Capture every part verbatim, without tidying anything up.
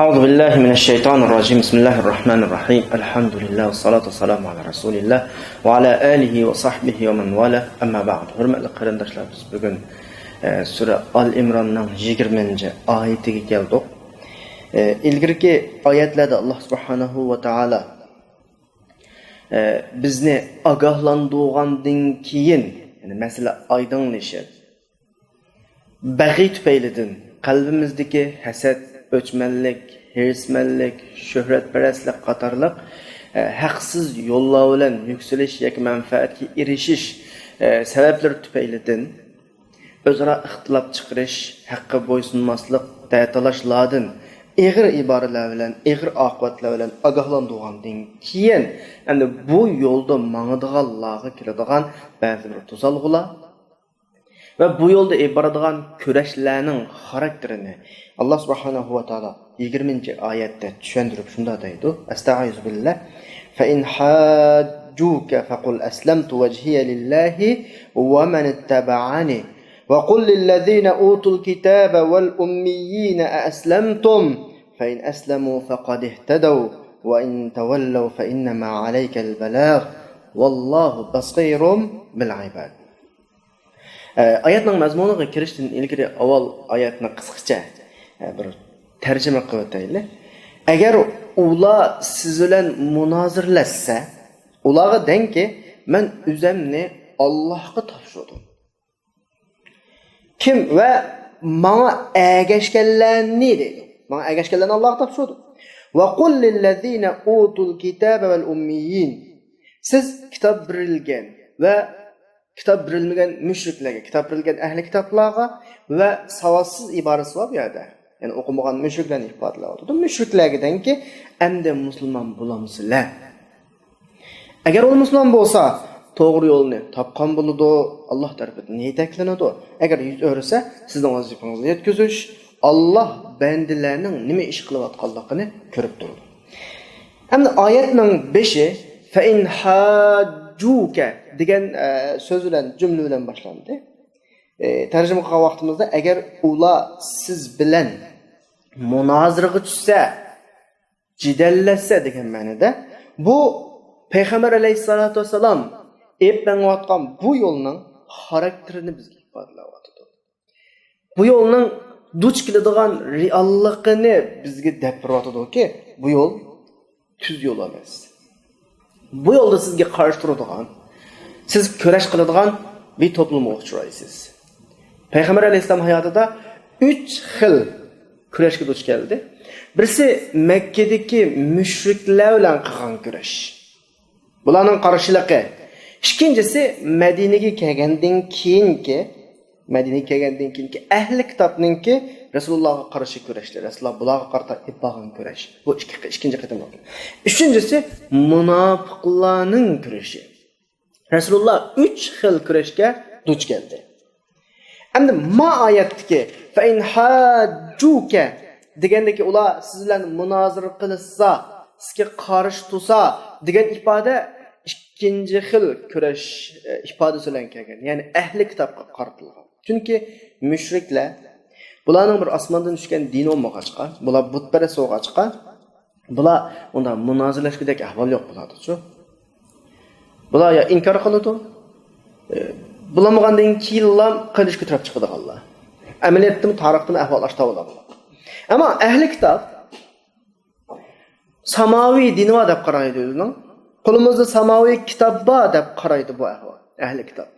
أعوذ بالله من الشيطان الرجيم. بسم الله الرحمن الرحيم. الحمد لله والصلاة والسلام على رسول الله وعلى آله وصحبه ومن والاه. أما بعد. ھۆرمەتلىك قېرىنداشلار، بىز بۈگۈن، ئە، سۈرە ئال ئىمراننىڭ يىگىرمىنچى ئايىتىگە كەلدۇق. ئە، ئىلگىرىكى ئايەتلەردە ئاللا سۇبھانەھۇ ۋە تائالا، ئە، بىزنى ئاگاھلاندۇرغاندىن كېيىن، يەنى مەسىلە ئايدىڭلىشىپ، بەغىي تۈپەيلىدىن، قەلبىمىزدىكى ھەسەت، ئۆچمەنلىك، ھېرىسمەنلىك، شۆھرەتپەرەسلىك قاتارلىق، ئە، ھەقسىز يوللار بىلەن يۈكسىلىش ياكى مەنپەئەتكە ئېرىشىش، ئە، سەۋەبلىرى تۈپەيلىدىن ئۆزئارا ئىختىلاپ چىقىرىش، ھەققە بويسۇنماسلىق، دەتالاش لاردىن ئېغىر ئىبارىلەر بىلەن، ئېغىر ئاقىۋەتلەر بىلەن ئاگاھلاندۇرغاندىن كېيىن، ئەمدى بۇ يولدا ماڭىدىغانلارغا كېلىدىغان بەزى بىر توسالغۇلار، ۋە بۇ يولدا ئېلىپ بارىدىغان كۈرەشلەرنىڭ خاراكتېرىنى ئاللا سۇبھانەھۇ ۋە تائالا يىگىرمىنچى ئايەتتە چۈشەندۈرۈپ شۇنداق دەيدۇ. ئەستەئىزۇ بىللا. فَإِنْ حَاجُّوكَ فَقُلْ أَسْلَمْتُ وَجْهِيَ لِلَّهِ وَمَنِ اتَّبَعَنِي وَقُلْ لِلَّذِينَ أُوتُوا الْكِتَابَ وَالْأُمِّيِّينَ أَأَسْلَمْتُمْ فَإِنْ أَسْلَمُوا فَقَدِ اهْتَدَوْا وَإِنْ تَوَلَّوْا فَإِنَّمَا عَلَيْكَ الْبَلَاغُ وَاللَّهُ بَصِيرٌ بِالْعِبَادِ. ئە، ئايەتنىڭ مەزمۇنىغا كىرىشتىن ئىلگىرى ئاۋۋال ئايەتنى قىسقىچە، ئە، بىر تەرجىمە قىلىۋېتەيلى. ئەگەر ئۇلار سىز بىلەن مۇنازىرىلەشسە، ئۇلارغا دەڭكى، مەن ئۆزەمنى ئاللاھقا تاپشۇردۇم. كىم ۋە ماڭا ئەگەشكەنلەرنى دەيدۇ. ماڭا ئەگەشكەنلەرنى ئاللاھقا تاپشۇردۇم. وَقُلْ لِلَّذِينَ أُوتُوا الْكِتَابَ وَالْأُمِّيِّينَ. سىز كىتاب بېرىلگەن ۋە كىتاب بېرىلمىگەن مۇشرىكلەرگە، كىتاب بېرىلگەن ئەھلى كىتابلارغا ۋە ساۋاتسىز ئىبارىسى بار بۇ يەردە. يەنى ئوقۇمىغان مۇشرىكلەرنى ئىپادىلەۋاتىدۇ. مۇشرىكلەرگە دەڭكى، ئەمدى مۇسۇلمان بولامسىلەر؟ ئەگەر ئۇ مۇسۇلمان بولسا، توغرا يولنى تاپقان بولىدۇ، ئاللاھ تەرىپىدىن يېتەكلىنىدۇ. ئەگەر يۈز ئۆرۈسە، سىزنىڭ ۋەزىپىڭىزنى يەتكۈزۈش، ئاللاھ بەندىلەرنىڭ نېمە ئىش قىلىۋاتقانلىقىنى كۆرۈپ تۇرىدۇ. ئەمدى ئايەتنىڭ بېشى، فَإِنْ حَاجُّوكَ دېگەن، ئە، سۆز بىلەن، جۈملە بىلەن باشلاندى. ئە، تەرجىمە قىلغان ۋاقتىمىزدا، ئەگەر ئۇلار سىز بىلەن مۇنازىرىگە چۈشسە، جېدەللەشسە دېگەن مەنىدە، بۇ پەيغەمبەر ئەلەيھىسسالاتۇ ۋەسسالام ئېلىپ مېڭىۋاتقان بۇ يولنىڭ خاراكتېرىنى بىزگە ئىپادىلەۋاتىدۇ. بۇ يولنىڭ دۇچ كېلىدىغان رېئاللىقىنى بىزگە دەپ بېرىۋاتىدۇكى، بۇ يول تۈز يول ئەمەس. بۇ يولدا سىزگە قارشى تۇرىدىغان، سىز كۈرەش قىلىدىغان بىر توپلۇمغا ئۇچرايسىز. پەيغەمبەر ئەلەيھىسسالام ھاياتىدا ئۈچ خىل كۈرەشكە دۇچ كەلدى. بىرسى مەككىدىكى مۇشرىكلار بىلەن قىلغان كۈرەش. بۇلارنىڭ قارشىلىقى. ئىككىنچىسى مەدىنىگە كەلگەندىن كېيىنكى، مەدىنىگە كەلگەندىن كېيىنكى ئەھلى كىتابنىڭكى رەسۇلۇللاھقا قارشى كۈرەشلىرى، رەسۇلۇللاھ بۇلارغا قارىتا ئېلىپ بارغان كۈرەش. بۇ ئىككى، ئىككىنچى قېتىم بولدى. ئۈچىنچىسى مۇناپىقلارنىڭ كۈرىشى. رەسۇلۇللاھ ئۈچ خىل كۈرەشكە دۇچ كەلدى. ئەمدى ما ئايەتتىكى فەئىن ھاججۇكە دېگەندىكى ئۇلار سىز بىلەن مۇنازىرە قىلىشسا، سىزگە قارشى تۇرسا دېگەن ئىپادە ئىككىنچى خىل كۈرەش، ئە، ئىپادىسى بىلەن كەلگەن. يەنى ئەھلى كىتابقا قارىتىلغان. چۈنكى مۇشرىكلەر، بۇلارنىڭ بىر ئاسماندىن چۈشكەن دىنى بولمىغاچقا، بۇلار بۇتپەرەس بولغاچقا، بۇلار ئۇنداق مۇنازىرىلەشكۈدەك ئەھۋال يوق بۇلاردىچۇ. بۇلار يا ئىنكار قىلىدۇ، ئە، بولمىغاندىن كېيىنلا قىلىچ كۆتۈرۈپ چىقىدىغانلار. ئەمەلىيەتتىمۇ، تارىختىمۇ ئەھۋال ئاشتا بولىدۇ. ئەمما ئەھلى كىتاب ساماۋىي دىنى بار دەپ قارايدۇ ئۆزىنىڭ. قولىمىزدا ساماۋىي كىتاب بار دەپ قارايدۇ بۇ ئەھۋال، ئەھلى كىتاب.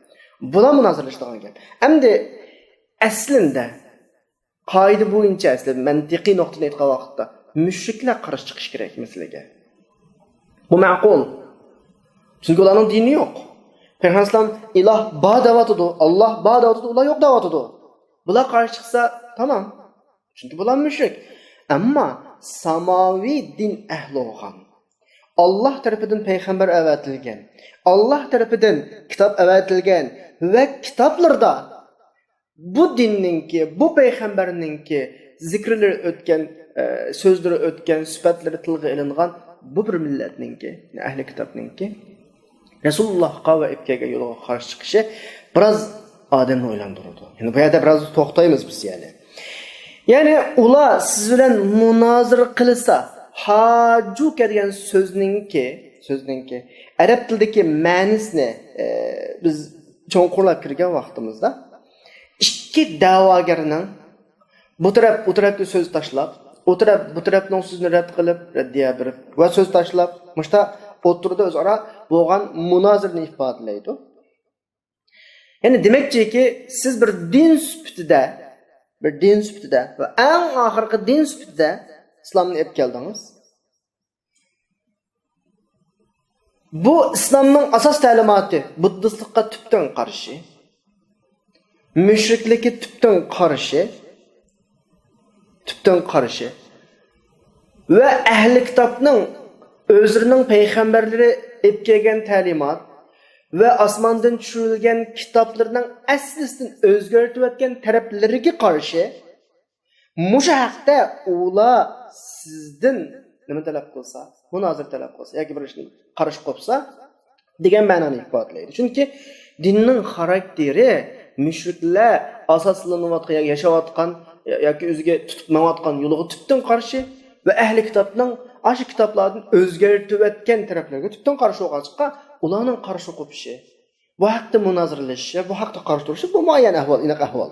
بۇلار مۇنازىرىلىشىدىغان گەپ. ئەمدى ئەسلىندە قائىدە بويىچە، ئەسلى مەنتىقىي نۇقتىدىن ئېيتقان ۋاقىتتا مۇشرىكلار قارشى چىقىشى كېرەك مەسىلىگە. بۇ مەقۇل. چۈنكى ئۇلارنىڭ دىنى يوق. پەيغەمبەر ئەلەيھىسسالام ئىلاھ بار دەۋاتىدۇ، ئاللاھ بار دەۋاتىدۇ، ئۇلار يوق دەۋاتىدۇ. بۇلار قارشى چىقسا تامام. چۈنكى بۇلار مۇشرىك. ئەمما ساماۋىي دىن ئەھلى بولغان، ئاللاھ تەرىپىدىن پەيغەمبەر ئەۋەتىلگەن، ئاللاھ تەرىپىدىن كىتاب ئەۋەتىلگەن ۋە كىتابلىرىدا بۇ دىننىڭكى، بۇ پەيغەمبەرنىڭكى زىكىرلىرى ئۆتكەن، ئە، سۆزلىرى ئۆتكەن، سۈپەتلىرى تىلغا ئېلىنغان بۇ بىر مىللەتنىڭكى، ئەھلى كىتابنىڭكى رەسۇلۇللاھقا ۋە ئېلىپ كەلگەن يولىغا قارشى چىقىشى بىراز ئادەمنى ئويلاندۇرىدۇ. يەنى بۇ يەردە بىراز توختايمىز بىز يەنى. يەنى ئۇلار سىز بىلەن مۇنازىرە قىلسا، ھاجۇكە دېگەن سۆزنىڭكى، سۆزنىڭكى ئەرەب تىلىدىكى مەنىسىنى، ئە، بىز چوڭقۇرلاپ كىرگەن ۋاقتىمىزدا، ئىككى دەۋاگەرنىڭ بۇ تەرەپ ئۇ تەرەپكە سۆز تاشلاپ، ئۇ تەرەپ بۇ تەرەپنىڭ سۆزىنى رەت قىلىپ، رەددىيە بېرىپ ۋە سۆز تاشلاپ، مۇشتا ئوتتۇرىدا ئۆزئارا بولغان مۇنازىرىنى ئىپادىلەيدۇ. يەنى دېمەكچىكى، سىز بىر دىن سۈپىتىدە، بىر دىن سۈپىتىدە ۋە ئەڭ ئاخىرقى دىن سۈپىتىدە ئىسلامنى ئېلىپ كەلدىڭىز. بۇ ئىسلامنىڭ ئاساس تەلىماتى بۇددىستلىققا تۈپتىن قارشى، مۈشرىكلىككە تۈپتىن قارشى، تۈپتىن قارشى ۋە ئەھلى كىتابنىڭ ئۆزلىرىنىڭ پەيغەمبەرلىرى ئېلىپ كەلگەن تەلىمات ۋە ئاسماندىن چۈشۈرۈلگەن كىتابلىرىنىڭ ئەسلىسىدىن ئۆزگەرتىۋەتكەن تەرەپلىرىگە قارشى، مۇشۇ ھەقتە ئۇلار سىزدىن نېمە تەلەپ قىلسا، مۇنازىرە تەلەپ قىلسا ياكى بىر ئىشنى قارشى قوپسا، دېگەن مەنانى ئىپادىلەيدۇ. چۈنكى دىننىڭ خاراكتېرى مۈشرىكلەر ئاساسلىنىۋاتقان ياكى ياشاۋاتقان ياكى ئۆزىگە تۇتۇپ ماڭىۋاتقان يولىغا تۈپتىن قارشى ۋە ئەھلى كىتابنىڭ ئاشۇ كىتابلاردىن ئۆزگەرتىۋەتكەن تەرەپلىرىگە تۈپتىن قارشى بولغاچقا، ئۇلارنىڭ قارشى قوپۇشى، بۇ ھەقتە مۇنازىرىلىشىشى، بۇ ھەقتە قارشى تۇرۇشى، بۇ مۇئەييەن ئەھۋال، ئېنىق ئەھۋال.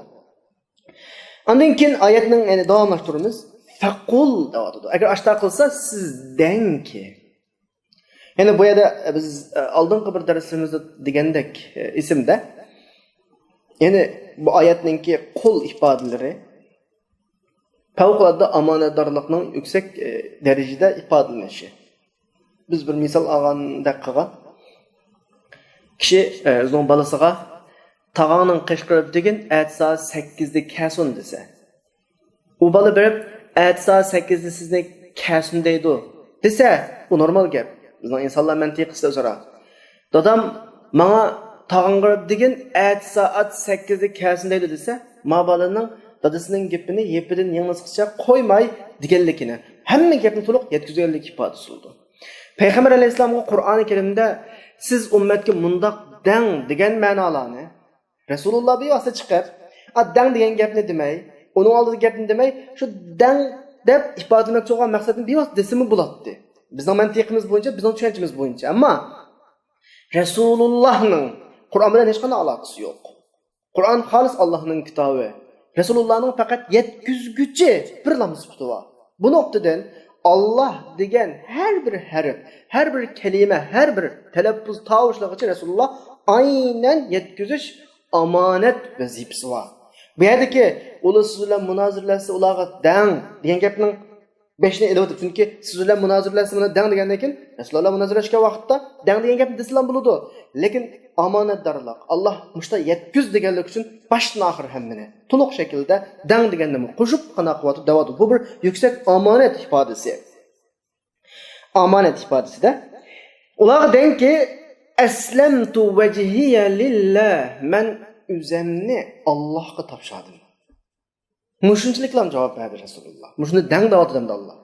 ئاندىن كېيىن ئايەتنىڭ، يەنى داۋاملاشتۇرىمىز. فەقۇل دەۋاتىدۇ. ئەگەر ئاشتا قىلسا، سىز دەڭكى. يەنى بۇ يەردە، ئە، بىز، ئە، ئالدىنقى بىر دەرسىمىزدە دېگەندەك، ئە، ئېسىمدە. يەنى بۇ ئايەتنىڭكى قۇل ئىپادىلىرى پەۋقۇلئاددە ئامانەتدارلىقنىڭ يۈكسەك، ئە، دەرىجىدە ئىپادىلىنىشى. بىز بىر مىسال ئالغاندەك قىلغان. كىشى، ئە، ئۆزىنىڭ بالىسىغا، «تاغاڭنىڭ قەشقىرىپ دېگىن، ئەتە سائەت سەككىزدە كەلسۇن» دېسە، ئۇ بالا بېرىپ، «ئەتە سائەت سەككىزدە سىزنى كەلسۇن دەيدۇ» دېسە، ئۇ نورمال گەپ. بىزنىڭ ئىنسانلار مەنتىقىسىدە ئۆزئارا. «دادام ماڭا تاغاڭغا دېگىن، ئەتە سائەت سەككىزدە كەلسۇن دەيدۇ» دېسە، ما بالىنىڭ دادىسىنىڭ گېپىنى يېپىدىن يىڭنىسىغىچە قويماي دېگەنلىكىنى، ھەممە گەپنى تولۇق يەتكۈزگەنلىك ئىپادىسى بولىدۇ. پەيغەمبەر ئەلەيھىسسالامغا قۇرئانى كەرىمدە «سىز ئۈممەتكە مۇنداق دەڭ» دېگەن مەنالارنى رەسۇلۇللا بىۋاسىتە چىقىپ، «ئا، دەڭ» دېگەن گەپنى دېمەي، ئۇنىڭ ئالدىدا گەپنى دېمەي، شۇ «دەڭ» دەپ ئىپادىلىمەكچى بولغان مەقسەتنى بىۋاسىتە دېسىمۇ بولاتتى. بىزنىڭ مەنتىقىمىز بويىچە، بىزنىڭ چۈشەنچىمىز بويىچە. ئەمما رەسۇلۇللانىڭ قۇرئان بىلەن ھېچقانداق ئالاقىسى يوق. قۇرئان خالىس ئاللانىڭ كىتابى. رەسۇلۇللانىڭ پەقەت يەتكۈزگۈچى بىرلا سۈپىتى بار. بۇ نۇقتىدىن ئاللا دېگەن ھەر بىر ھەرپ، ھەر بىر كەلىمە، ھەر بىر تەلەپپۇز تاۋۇشلىرىغىچە رەسۇلۇللا ئاينەن يەتكۈزۈش ئامانەت ۋەزىپىسى بار. بۇ يەردىكى «ئۇلار سىز بىلەن مۇنازىرىلەشسە ئۇلارغا دەڭ» دېگەن گەپنىڭ بېشىنى ئېلىۋېتىپ، چۈنكى «سىز بىلەن مۇنازىرىلەشسە مانا دەڭ» دېگەندىن كېيىن، رەسۇلۇللا مۇنازىرىلەشكەن ۋاقىتتا دەڭ دېگەن گەپنى دېسىلا بولىدۇ. لېكىن ئامانەتدارلىق، ئاللا مۇشتا يەتكۈز دېگەنلىك ئۈچۈن باشتىن ئاخىر ھەممىنى تولۇق شەكىلدە دەڭ دېگەننىمۇ قوشۇپ قانداق قىلىۋاتىدۇ دەۋاتىدۇ. بۇ بىر يۈكسەك ئامانەت ئىپادىسى. ئامانەت ئىپادىسىدە ئۇلارغا دەڭكى، «ئەسلەمتۇ ۋەجھىيە لىللا»، مەن ئۆزەمنى ئاللاھقا تاپشۇردۇم. مۇشۇنچىلىكلا جاۋاب بەردى رەسۇلۇللا. مۇشۇنى دەڭ دەۋاتىدۇ ئەمدى ئاللا.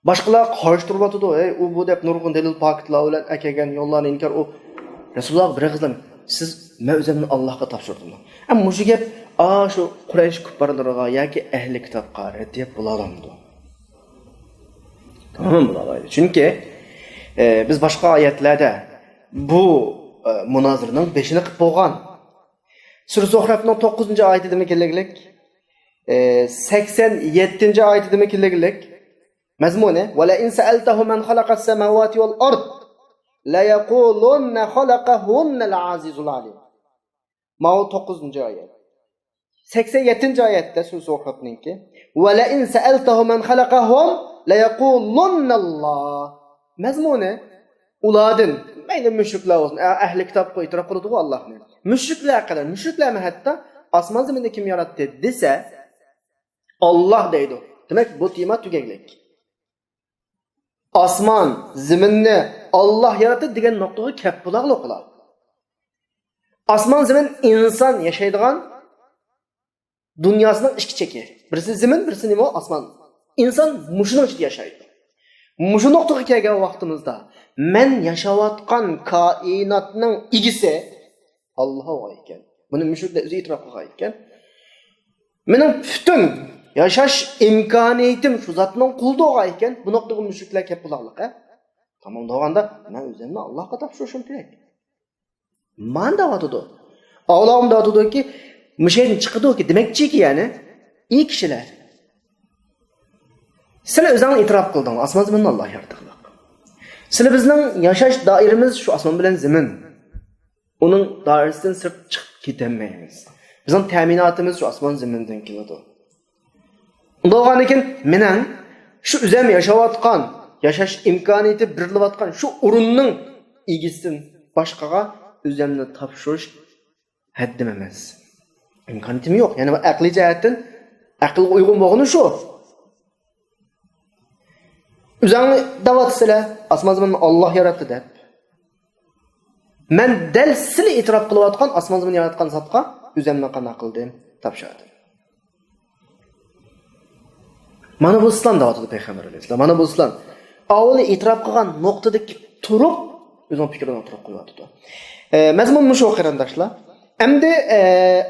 باشقىلار قارشى تۇرۇۋاتىدۇ، ئەي، ئۇ بۇ دەپ نۇرغۇن دەلىل پاكىتلار بىلەن ئەكەلگەن يوللارنى ئىنكار، ئۇ رەسۇلۇللاغا بىر ئېغىزلام، سىز، مەن ئۆزۈمنى ئاللاھقا تاپشۇردۇم. ئە، مۇشۇ گەپ، ئا، شۇ قۇرەيش كۇپپارلىرىغا ياكى ئەھلى كىتابقا رەددىيە بولالامدۇ؟ تامامەن بولالايدۇ. چۈنكى، ئە، بىز باشقا ئايەتلەردە بۇ، ئە، مۇنازىرىنىڭ بېشىنى قىپ بولغان. سۈرە زۇخرەفنىڭ توققۇزىنچى ئايىتىدىمۇ كېلىگلىك، ئە، سەكسەن يەتتىنچى ئايىتىدىمۇ كېلىگلىك. مەزمۇنى، «ولئن سألتهم من خلق السماوات والأرض ليقولن خلقهن العزيز العليم». ماۋۇ توققۇزىنچى ئايەت. سەكسەن يەتتىنچى ئايەتتە سۈرە زۇخرۇفنىڭكى، «ولئن سألتهم من خلقهم ليقولن الله». مەزمۇنى، ئۇلاردىن، مەيلى مۈشرىكلەر بولسۇن، ئە-، ئەھلى كىتابقا ئېتىراپ قىلىدىغۇ ئاللاھنى. مۇشرىكلەرگە قەدەر، مۇشرىكلەرمۇ ھەتتا «ئاسمان زېمىننى كىم ياراتتى؟» دېسە، «ئاللاھ» دەيدۇ. دېمەك، بۇ تېما تۈگەكلىك. ئاسمان، زېمىننى ئاللاھ ياراتتى دېگەن نۇقتىغا كەپ بولاغلىق ئۇلار. ئاسمان، زېمىن ئىنسان ياشايدىغان دۇنياسىنىڭ ئىككى چېكى. بىرسى زېمىن، بىرسى نېمە؟ ئاسمان. ئىنسان مۇشۇنىڭ ئىچىدە ياشايدۇ. مۇشۇ نۇقتىغا كەلگەن ۋاقتىمىزدا، مەن ياشاۋاتقان كائىناتنىڭ ئىگىسى ئاللاھ بولغان ئىكەن. بۇنى مۇشرىكلار ئۆزى ئېتىراپ قىلغان ئىكەن. مېنىڭ پۈتۈن ياشاش ئىمكانىيىتىم شۇ زاتنىڭ قولىدا بولغان ئىكەن، بۇ نۇقتىغا مۇشرىكلار كەپ قالاقلىق، ھە؟ تامام دېگەندە، مەن ئۆزۈمنى ئاللاھقا تاپشۇرۇشۇم كېرەك. مانا دەۋاتىدۇ. ئاۋۇلار دەۋاتىدۇكى، مۇشۇ يەردىن چىقىدۇكى، دېمەكچىكى، يەنى، ئى كىشىلەر. سىلەر ئۆزۈڭلار ئېتىراپ قىلدىڭلار، ئاسمان زېمىننى ئاللاھ ياراتقانلىق. سىلەر بىزنىڭ ياشاش دائىرىمىز شۇ ئاسمان بىلەن زېمىن. ئۇنىڭ دائىرىسىدىن سىرت چىقىپ كېتەلمەيمىز. بىزنىڭ تەمىناتىمىز شۇ ئاسمان زېمىندىن كېلىدۇ. ئۇنداق بولغاندىكىن مېنىڭ شۇ ئۆزۈم ياشاۋاتقان، ياشاش ئىمكانىيىتى بېرىلىۋاتقان شۇ ئورۇننىڭ ئىگىسىدىن باشقىغا ئۆزۈمنى تاپشۇرۇش ھەددىم ئەمەس. ئىمكانىيىتىم يوق. يەنى ئەقلىي جەھەتتىن ئەقىلگە ئۇيغۇن بولغىنى شۇ. ئۆزۈڭلار دەۋاتىسىلەر، ئاسمان زېمىننى ئاللاھ ياراتتى دەپ. مەن دەل سىلەر ئېتىراپ قىلىۋاتقان ئاسمان زېمىننى ياراتقان زاتقا ئۆزۈمنى قانداق قىلدىم؟ تاپشۇردۇم. مانا بۇ ئىسلام دەۋاتىدۇ پەيغەمبەر ئەلەيھىسسالام. مانا بۇ ئىسلام. ئاۋۋال ئېتىراپ قىلغان نۇقتىدىكى تۇرۇپ، ئۆزىنىڭ پىكرىنى ئوتتۇرىغا قويۇۋاتىدۇ. ئە، مەزمۇن مۇشۇ، قېرىنداشلار. ئەمدى، ئە،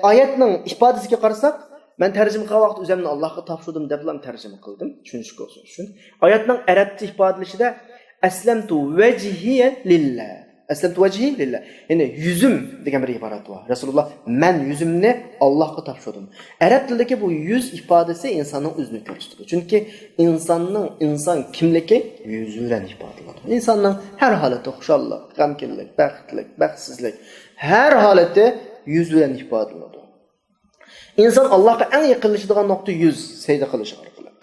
ئايەتنىڭ ئىپادىسىگە قارىساق، مەن تەرجىمە قىلغان ۋاقىت ئۆزۈمنى ئاللاھقا تاپشۇردۇم دەپلا تەرجىمە قىلدىم، چۈشىنىشلىك بولسۇن ئۈچۈن. ئايەتنىڭ ئەرەبچە ئىپادىلىشىدە، ئەسلەمتۇ ۋەجھىيە لىللا. ئەسلەمتۇ ۋەجھى لىللا. يەنى يۈزۈم دېگەن بىر ئىبارەت بار. رەسۇلۇللاھ، مەن يۈزۈمنى ئاللاھقا تاپشۇردۇم. ئەرەب تىلىدىكى بۇ يۈز ئىپادىسى ئىنساننىڭ ئۆزىنى كۆرسىتىدۇ. چۈنكى ئىنساننىڭ ئىنسان كىملىكى يۈزى بىلەن ئىپادىلىنىدۇ. ئىنساننىڭ ھەر ھالىتى، خۇشاللىق، غەمكىنلىك، بەختلىك، بەختسىزلىك، ھەر ھالىتى يۈز بىلەن ئىپادىلىنىدۇ. ئىنسان ئاللاھقا ئەڭ يېقىنلىشىدىغان نۇقتا يۈز، سەجدە قىلىش ئارقىلىق.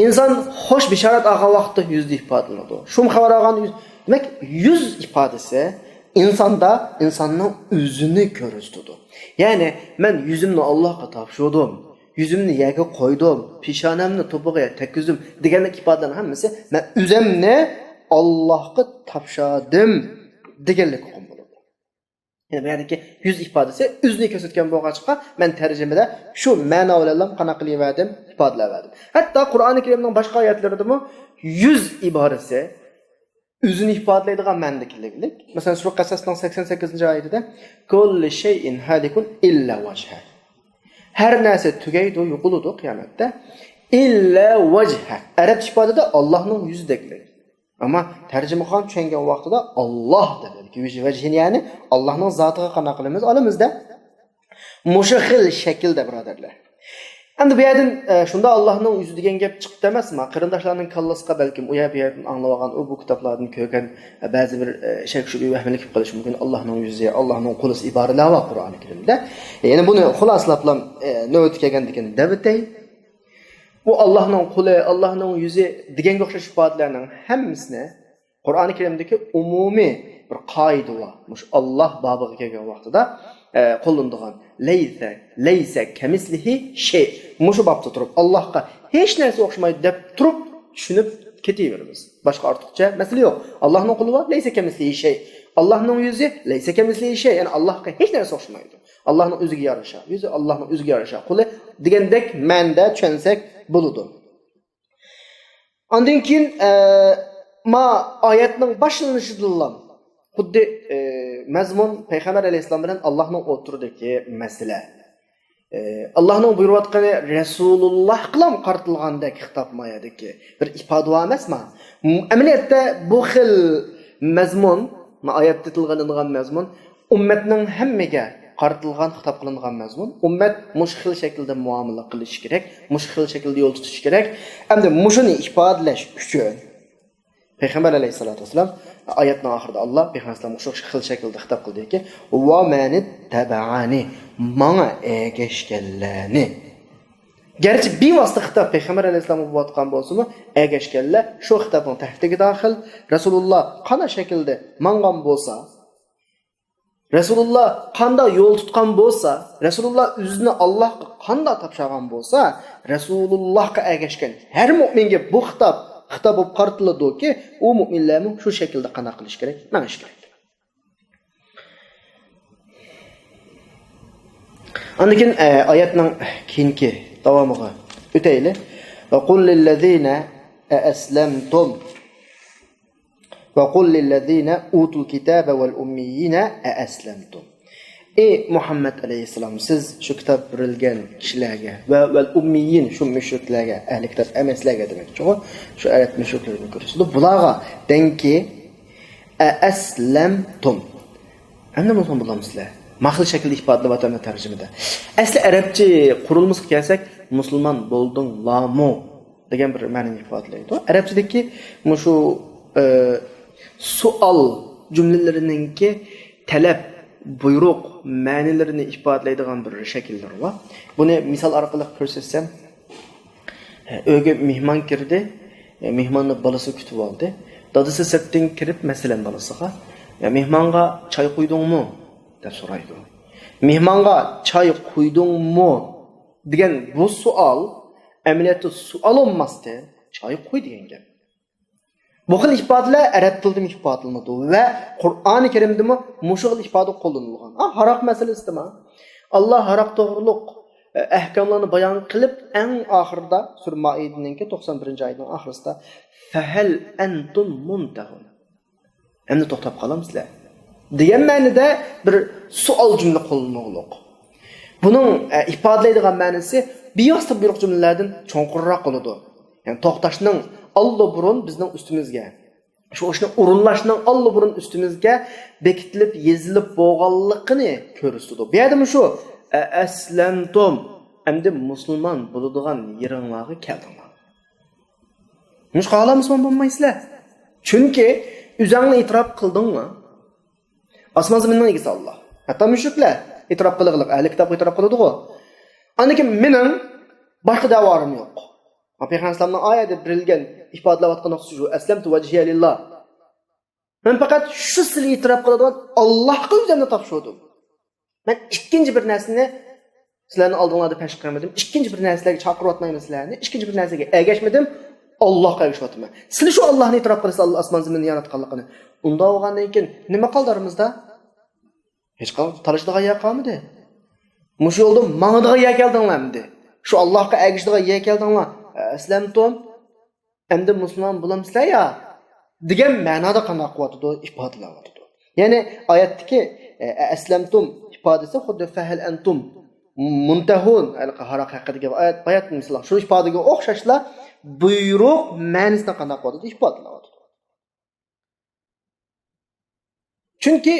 ئىنسان خوش بېشارەت ئالغان ۋاقىتتا يۈزدە ئىپادىلىنىدۇ. شۇم خەۋەر ئالغان يۈز. دېمەك، يۈز ئىپادىسى ئىنساندا ئىنساننىڭ ئۆزىنى كۆرسىتىدۇ. يەنى، مەن يۈزۈمنى ئاللاھقا تاپشۇردۇم، يۈزۈمنى يەرگە قويدۇم، پېشانەمنى توپىغا تەگكۈزدۈم دېگەندەك ئىپادىلەرنىڭ ھەممىسى مەن ئۆزۈمنى ئاللاھقا تاپشۇردۇم دېگەنلىككە ئۇقۇم بولىدۇ. يەنى بۇ يەردىكى يۈز ئىپادىسى ئۆزىنى كۆرسەتكەن بولغاچقا، مەن تەرجىمىدە شۇ مەنا بىلەنلا قانداق قىلىۋەردىم، ئىپادىلەۋەردىم. ھەتتا قۇرئانى كەرىمنىڭ باشقا ئايەتلىرىدىمۇ يۈز ئىبارىسى ئۆزىنى ئىپادىلەيدىغان مەنىدە كېلىدۇ. مەسىلەن، سۈرە قەسەسنىڭ سەكسەن سەككىزىنچى ئايىتىدە، كۇللۇ شەيئىن ھالىكۇن ئىللا ۋەجھە. ھەر نەرسە تۈگەيدۇ، يوقىلىدۇ قىيامەتتە. ئىللا ۋەجھە. ئەرەب ئىپادىدە ئاللاھنىڭ يۈزى دېگەنلىك. ئەمما تەرجىمىخان چۈشەنگەن ۋاقتىدا ئاللاھ دەپ، يەنى ئاللاھنىڭ زاتىغا قانداق قىلىمىز؟ ئالىمىزدا مۇشۇ خىل شەكىلدە، بۇرادەرلەر. ئەمدى بۇ يەردىن، ئە، شۇنداق ئاللاھنىڭ يۈزى دېگەن گەپ چىقتى ئەمەسما؟ قېرىنداشلارنىڭ كاللىسىغا بەلكىم ئۇ يەر بۇ يەردىن ئاڭلىۋالغان، ئۇ بۇ كىتابلاردىن كۆرگەن، ئە، بەزى بىر، ئە، شەك-شۈبھە، ۋەھىمە كېلىپ قېلىشى مۇمكىن. ئاللاھنىڭ يۈزى، ئاللاھنىڭ قولى ئىبارىلەر بار قۇرئانى كەرىمدە. يەنى بۇنى خۇلاسىلاپلا، ئە، نۆۋىتى كەلگەندىكىن دەۋېتەي. بۇ ئاللاھنىڭ قولى، ئاللاھنىڭ يۈزى دېگەنگە ئوخشاش ئىپادىلەرنىڭ ھەممىسىنى قۇرئانى كەرىمدىكى ئومۇمىي بىر قائىدە بار. مۇشۇ ئاللاھ بابىغا كەلگەن ۋاقتىدا، ئە، قوللىنىدىغان لەيسە، لەيسە كەمىسلىھى شەي. مۇشۇ بابتا تۇرۇپ، ئاللاھقا ھېچ نەرسە ئوخشىمايدۇ دەپ تۇرۇپ، چۈشىنىپ كېتىۋېرىمىز. باشقا ئارتۇقچە مەسىلە يوق. ئاللاھنىڭ قولى بار، لەيسە كەمىسلىھى شەي. ئاللاھنىڭ يۈزى، لەيسە كەمىسلىھى شەي. يەنى ئاللاھقا ھېچ نەرسە ئوخشىمايدۇ. ئاللاھنىڭ ئۆزىگە يارىشا يۈزى، ئاللاھنىڭ ئۆزىگە يارىشا قولى دېگەندەك مەنىدە چۈشەنسەك بولىدۇ. ئاندىن كېيىن، ئە، ما ئايەتنىڭ باشلىنىشىدىنلا خۇددى، ئە، مەزمۇن پەيغەمبەر ئەلەيھىسسالام بىلەن ئاللاھنىڭ ئوتتۇرىدىكى مەسىلە. ئە، ئاللاھنىڭ بۇيرۇۋاتقىنى رەسۇلۇللاھقىلا قارىتىلغاندەك خىتاب مايەدىكى بىر ئىپادە بار ئەمەسما؟ م-، ئەمەلىيەتتە بۇ خىل مەزمۇن، ما ئايەتتە تىلغا ئېلىنغان مەزمۇن ئۈممەتنىڭ ھەممىگە قارىتىلغان، خىتاب قىلىنغان مەزمۇن. ئۈممەت مۇشۇ خىل شەكىلدە مۇئامىلە قىلىشى كېرەك، مۇشۇ خىل شەكىلدە يول تۇتۇشى كېرەك. ئەمدى مۇشۇنى ئىپادىلەش ئۈچۈن پەيغەمبەر ئەلەيھىسسالاتۇ ۋەسسالام، ئايەتنىڭ ئاخىرىدا ئاللا پەيغەمبەر ئەلەيھىسسالام مۇشۇ خىل شەكىلدە خىتاب قىلدىكى، ۋە مەنىتتەبەئەنى، ماڭا ئەگەشكەنلەرنى. گەرچە بىۋاسىتە خىتاب پەيغەمبەر ئەلەيھىسسالامغا بولۇۋاتقان بولسىمۇ، ئەگەشكەنلەر شۇ خىتابنىڭ تەھتىگە داخىل. رەسۇلۇللا قانداق شەكىلدە ماڭغان بولسا، رەسۇلۇللا قانداق يول تۇتقان بولسا، رەسۇلۇللا ئۆزىنى ئاللاھقا قانداق تاپشۇرغان بولسا، رەسۇلۇللاھقا ئەگەشكەن ھەر مۆمىنگە بۇ خىتاب، خىتاب بولۇپ قارىتىلىدۇكى، ئۇ مۆمىنلەرمۇ شۇ شەكىلدە قانداق قىلىشى كېرەك؟ مېڭىشى كېرەك. ئاندىن كېيىن، ئە، ئايەتنىڭ كېيىنكى داۋامىغا ئۆتەيلى. وَقُلْ لِلَّذِينَ أَسْلَمْتُمْ وَقُلْ لِلَّذِينَ أُوتُوا الْكِتَابَ وَالْأُمِّيِّينَ أَأَسْلَمْتُمْ. ئى مۇھەممەد ئەلەيھىسسالام، سىز شۇ كىتاب بېرىلگەن كىشىلەرگە ۋە ۋەل ئۇممىيين، شۇ مۇشرىكلەرگە، ئەھلى كىتاب ئەمەسلەرگە دېمەكچىغۇ، شۇ ئەرەب مۇشرىكلىرىنى كۆرسىتىدۇ. بۇلارغا دەڭكى، ئەئەسلەمتۇم، ئەمدى مۇسۇلمان بولامسىلەر؟ ماخىل شەكىلدە ئىپادىلەۋاتىمەن تەرجىمىدە. ئەسلى ئەرەبچە قۇرۇلمىسىغا كەلسەك، مۇسۇلمان بولدۇڭلارمۇ دېگەن بىر مەنىنى ئىپادىلەيدۇ. ئەرەبچىدىكى مۇشۇ، ئە، سوئال جۈملىلىرىنىڭكى تەلەپ، بۇيرۇق مەنىلىرىنى ئىپادىلەيدىغان بىر شەكىللىرى بار. بۇنى مىسال ئارقىلىق كۆرسەتسەم، ئۆيگە مېھمان كىردى، مېھماننى بالىسى كۈتۈپ ئالدى. دادىسى سىرتتىن كىرىپ، مەسىلەن، بالىسىغا، «يا، مېھمانغا چاي قۇيدۇڭمۇ؟» دەپ سورايدۇ. «مېھمانغا چاي قۇيدۇڭمۇ؟» دېگەن بۇ سوئال ئەمەلىيەتتە سوئال بولماستىن، «چاي قۇي» دېگەن گەپ. بۇ خىل ئىپادىلەر ئەرەب تىلىدىمۇ ئىپادىلىنىدۇ ۋە قۇرئانى كەرىمدىمۇ مۇشۇ خىل ئىپادە قوللىنىلغان. ھا، ھاراق مەسىلىسىدىمۇ ئاللا ھاراق توغرۇلۇق، ئە، ئەھكاملارنى بايان قىلىپ، ئەڭ ئاخىرىدا سۈرە مائىدىنىڭكى توقسان بىرىنچى ئايىتىنىڭ ئاخىرىسىدا، «فەھەل ئەنتۇم مۇنتەھۇن؟» ئەمدى توختاپ قالامسىلەر؟ دېگەن مەنىدە بىر سوئال جۈملە قوللىنىلغۇلۇق. بۇنىڭ، ئە، ئىپادىلەيدىغان مەنىسى بىۋاسىتە بۇيرۇق جۈملىلەردىن چوڭقۇرراق بولىدۇ. يەنى توختاشنىڭ ئاللىبۇرۇن بىزنىڭ ئۈستىمىزگە، شۇ ئىشنى ئورۇنلاشنىڭ ئاللىبۇرۇن ئۈستىمىزگە بېكىتىلىپ يېزىلىپ بولغانلىقىنى كۆرسىتىدۇ. بۇ يەردىمۇ شۇ، «ئەئەسلەمتۇم»، ئەمدى مۇسۇلمان بولىدىغان يېرىڭلارغا كەلدىڭلار. نېمىشقا ھالا مۇسۇلمان بولمايسىلەر؟ چۈنكى ئۆزۈڭنى ئېتىراپ قىلدىڭمۇ؟ ئاسمان زېمىننىڭ ئىگىسى ئاللا. ھەتتا مۇشرىكلەر ئېتىراپ قىلغىلىق، ئەھلى كىتابقا ئېتىراپ قىلىدىغۇ. ئاندىن كېيىن مېنىڭ باشقا دەۋارىم يوق. پەيغەمبەر ئەلەيھىسسالامنىڭ ئايەتتە بېرىلگەن، ئىپادىلەۋاتقان نۇقتىسى شۇ، «ئەسلەمتۇ ۋەجھىيە لىللا». مەن پەقەت شۇ سىلى ئېتىراپ قىلىدىغان ئاللاھقا ئۆزۈمنى تاپشۇردۇم. مەن ئىككىنچى بىر نەرسىنى سىلەرنىڭ ئالدىڭلاردا پەش قىلمىدىم. ئىككىنچى بىر نەرسىلەرگە چاقىرىۋاتمايمەن سىلەرنى. ئىككىنچى بىر نەرسىگە ئەگەشمىدىم. ئاللاھقا ئەگىشىۋاتىمەن. سىلى شۇ ئاللاھنى ئېتىراپ قىلىسىلەر، ئاسمان زېمىننى ياراتقانلىقىنى. ئۇنداق بولغاندىن كېيىن نېمە قالدى ئارىمىزدا؟ ھېچقانداق تالىشىدىغان يەر قالمىدى. مۇشۇ يولدا ماڭىدىغان يەر كەلدىڭلار ئەمدى. شۇ ئاللاھقا ئەگىشىدىغان يەر كەلدىڭلار. ئەسلەمتۇم. ئەمدى مۇسۇلمان بولامسىلەر يا؟ دېگەن مەنادا قانداق قىلىۋاتىدۇ؟ ئىپادىلەۋاتىدۇ. يەنى ئايەتتىكى، ئە، ئەسلەمتۇم ئىپادىسى خۇددى فەھەل ئەنتۇم مۇنتەھۇن، ھېلىقى ھاراق ھەققىدىكى ئايەت، ئايەت مىسال، شۇ ئىپادىگە ئوخشاشلا بۇيرۇق مەنىسىنى قانداق قىلىۋاتىدۇ؟ ئىپادىلەۋاتىدۇ. چۈنكى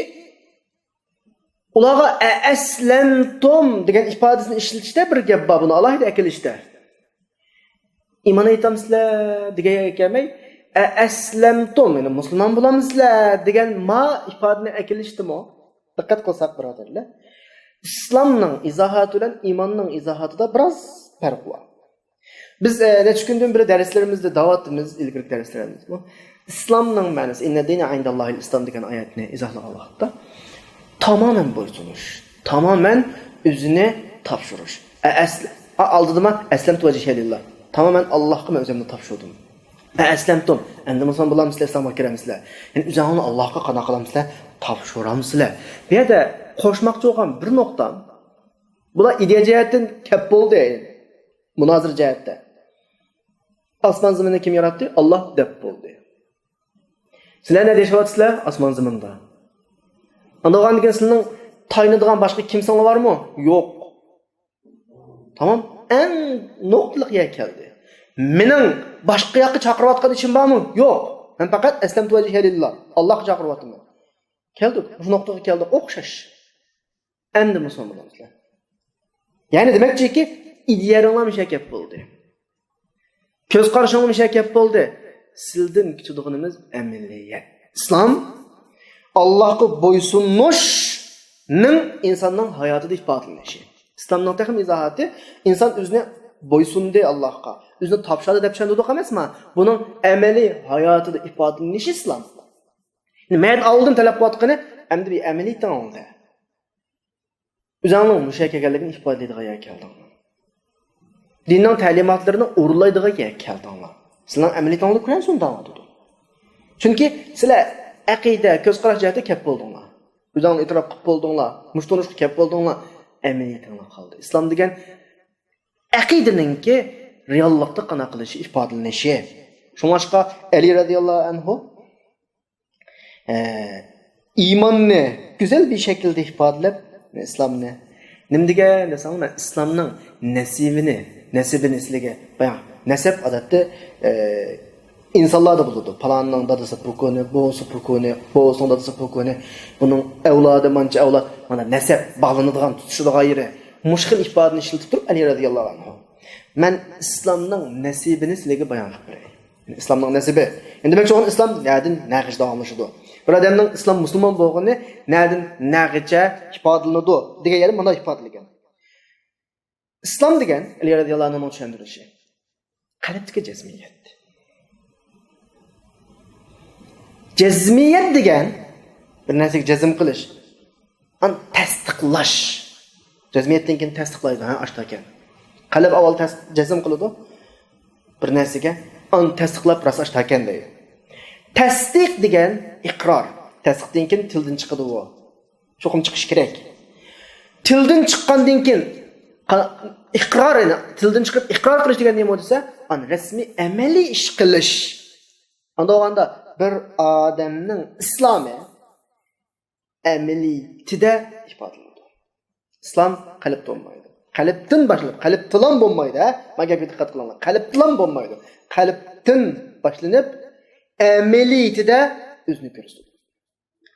ئۇلارغا «ئەئەسلەمتۇم» دېگەن ئىپادىسىنى ئىشلىتىشتە بىر گەپ بار، بۇنى ئالاھىدە ئەكېلىشتە. «ئىمان ئېيتامسىلەر؟» دېگەن گەپكە كەلمەي، «ئەئەسلەمتۇم»، يەنى «مۇسۇلمان بولامسىلەر؟» دېگەن ما ئىپادىنى ئەكېلىشتىمۇ؟ دىققەت قىلساق، بۇرادەرلەر، ئىسلامنىڭ ئىزاھاتى بىلەن ئىماننىڭ ئىزاھاتىدا بىراز پەرق بار. بىز، ئە، نەچچە كۈندىن بېرى دەرسلىرىمىزدە دەۋاتىمىز، ئىلگىرىكى دەرسلىرىمىزدىمۇ. ئىسلامنىڭ مەنىسى، «ئىننەددىنە ئىندەللاھىل ئىسلام» دېگەن ئايەتنى ئىزاھلىغان ۋاقىتتا، تامامەن بويسۇنۇش، تامامەن ئۆزىنى تاپشۇرۇش. ئە، ئەسل-، ئا، ئالدىدىما، «ئەسلەمتۇ ۋەجھىيە لىللا»، تامامەن ئاللاھقا مەن ئۆزۈمنى تاپشۇردۇم. «ئەئەسلەمتۇم»، ئەمدى مۇسۇلمان بولامسىلەر، ئىسلامغا كىرەمسىلەر؟ يەنى ئۆزۈڭلارنى ئاللاھقا قانداق قىلامسىلەر؟ تاپشۇرامسىلەر؟ بۇ يەردە قوشماقچى بولغان بىر نۇقتام، بۇلار ئىدىيە جەھەتتىن كەپ بولدى، مۇنازىرە جەھەتتە. ئاسمان زېمىننى كىم ياراتتى؟ ئاللاھ دەپ بولدى. سىلەر نەدە ياشاۋاتىسىلەر؟ ئاسمان زېمىندا. ئاندىن كېيىن سىلەرنىڭ تايىنىدىغان باشقا كىمسىڭلار بارمۇ؟ يوق. تامام، ئەڭ نۇقتىلىق يەر كەلدى. مېنىڭ باشقا ياققا چاقىرىۋاتقان ئىشىم بارمۇ؟ يوق. مەن پەقەت «ئەسلەمتۇ ۋەجھىيە لىللا»، ئاللاھقا چاقىرىۋاتىمەن. كەلدۇق، مۇشۇ نۇقتىغا كەلدۇق، ئوخشاش. ئەمدى مۇسۇلمان بولامسىلەر؟ يەنى دېمەكچىكى، ئىدىيەڭلار مۇشۇ يەرگە كەپ بولدى. كۆز قارىشىڭلار مۇشۇ يەرگە كەپ بولدى. سىلدىن كۈتىدىغىنىمىز ئەمەلىيەت. ئىسلام، ئاللاھقا بويسۇنۇشنىڭ ئىنساننىڭ ھاياتىدا ئىپادىلىنىشى. ئىسلامنىڭ تېخىمۇ ئىزاھاتى، ئىنسان ئۆزىنى بويسۇندى ئاللاھقا، ئۆزىنى تاپشۇردى دەپ چۈشەندۈردۇق ئەمەسمۇ؟ بۇنىڭ ئەمەلىي ھاياتىدا ئىپادىلىنىشى ئىسلام. مەن ئالدىن تەلەپ قىلىۋاتقىنى، ئەمدى بىر ئەمەلىيىتىڭ ئالدى. ئۆزۈڭنىڭ مۇشۇ يەرگە كەلگەنلىكىنى ئىپادىلەيدىغان يەرگە كەلدىڭلار. دىننىڭ تەلىماتلىرىنى ئورۇنلايدىغان يەرگە كەلدىڭلار. سىلەرنىڭ ئەمەلىيىتىڭلار كۆرۈنسۇن دەۋاتىدۇ. چۈنكى سىلەر ئەقىدە، كۆز قاراش جەھەتتە كەپ بولدۇڭلار. ئۆزۈڭلار ئېتىراپ قىلىپ بولدۇڭلار. مۇشۇ تونۇشقا كەپ بولدۇڭلار. ئەمەلىيىتىڭلار قالدى. ئىسلام دېگەن ئەقىدىنىڭكى رېئاللىقتا قانداق قىلىشى، ئىپادىلىنىشى. شۇڭلاشقا ئەلى رەزىياللاھۇ ئەنھۇ ئە، ئىماننى گۈزەل بىر شەكىلدە ئىپادىلەپ، ئىسلامنى. نېمە دېگەن دېسەڭ، مەن ئىسلامنىڭ نەسىبىنى، نەسىبىنى سىلەرگە بايان. نەسەب، ئادەتتە، ئە، ئىنسانلاردا بولىدۇ. پالاننىڭ دادىسى پوكونى، بوۋىسى پوكونى، بوۋىسىنىڭ دادىسى پوكونى، بۇنىڭ ئەۋلادى مانچە ئەۋلاد، مانا نەسەب باغلىنىدىغان، تۇتىشىدىغان يېرى. مۇشۇ خىل ئىپادىنى ئىشلىتىپ تۇرۇپ، ئەلى رەزىياللاھۇ ئەنھۇ، مەن ئىسلامنىڭ نەسىبىنى سىلەرگە بايان قىلىپ بېرەي. يەنى ئىسلامنىڭ نەسىبى. ئەمدى دېمەكچى بولغىنىم، ئىسلام نەدىن نەغىچە داۋاملىشىدۇ؟ بىر ئادەمنىڭ ئىسلام، مۇسۇلمان بولغىنى نەدىن نەغىچە ئىپادىلىنىدۇ دېگەن يەردە مۇنداق ئىپادىلىگەن. ئىسلام دېگەن، ئەلى رەزىياللاھۇ ئەنھۇنىڭ چۈشەندۈرۈشى، قەلبتىكى جەزمىيەت. جەزمىيەت دېگەن بىر نەرسىگە جەزم قىلىش. ئان تەستىقلاش. جەزمىيەتتىن كېيىن تەستىقلايدۇ، ھە، ئاشتاكەن. قەلب ئاۋۋال تەس-، جەزم قىلىدۇ بىر نەرسىگە، ئان تەستىقلاپ، راست ئاشتاكەن دەيدۇ. تەستىق دېگەن ئىقرار. تەستىقتىن كېيىن تىلدىن چىقىدۇ ئۇ. چوقۇم چىقىشى كېرەك. تىلدىن چىققاندىن كېيىن، قا-، ئىقرار، يەنى تىلدىن چىقىرىپ ئىقرار قىلىش دېگەن نېمە دېسە، ئان رەسمىي ئەمەلىي ئىش قىلىش. ئانداق بولغاندا بىر ئادەمنىڭ ئىسلامى ئەمەلىيىتىدە ئىپادىلىنىدۇ. ئىسلام قەلبتە بولمايدۇ. قەلبتىن باشلىنىپ، قەلبتىلا بولمايدۇ، ھە؟ مانا گەپكە دىققەت قىلىڭلار. قەلبتىلا بولمايدۇ. قەلبتىن باشلىنىپ، ئەمەلىيىتىدە ئۆزىنى كۆرسىتىدۇ.